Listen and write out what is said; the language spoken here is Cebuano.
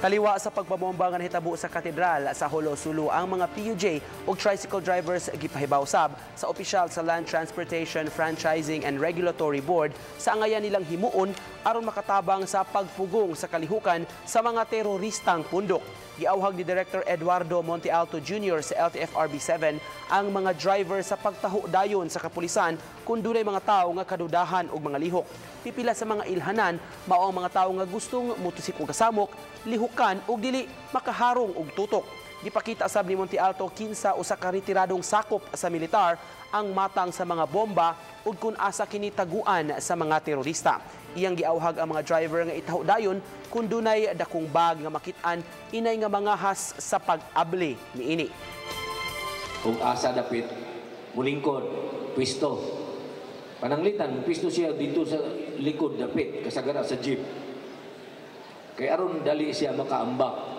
Kaliwa sa pagbabomba nga nahitabo sa katedral sa Jolo, Sulu, ang mga PUJ ug tricycle drivers gipahibaw sab sa opisyal sa Land Transportation Franchising and Regulatory Board sa angayan nilang himuon aron makatabang sa pagpugong sa kalihukan sa mga teroristang pundok. Giawhag ni Director Eduardo Montealto Jr. sa LTFRB 7 ang mga driver sa pagtaho dayon sa kapulisan kung dunay mga tawo nga kadudahan og mga lihok. Pipila sa mga ilhanan mao ang mga tawo nga gustong mutusik og kasamok, lihukan ug dili makaharong og tutok. Gipakita sab ni Montealto kinsa usa ka retiradong sakop sa militar ang matang sa mga bomba ug kung asa kini taguan sa mga terorista. Iyang giawhag ang mga driver nga itaho dayon kung dunay dakong bag nga makit-an inay nga mangahas sa pag-abli niini. Kung asa dapit mulingkod, pwisto. Pananglitan, pwisto siya dito sa likod dapit, kasagara sa jeep. Kay aron dali siya makaambak.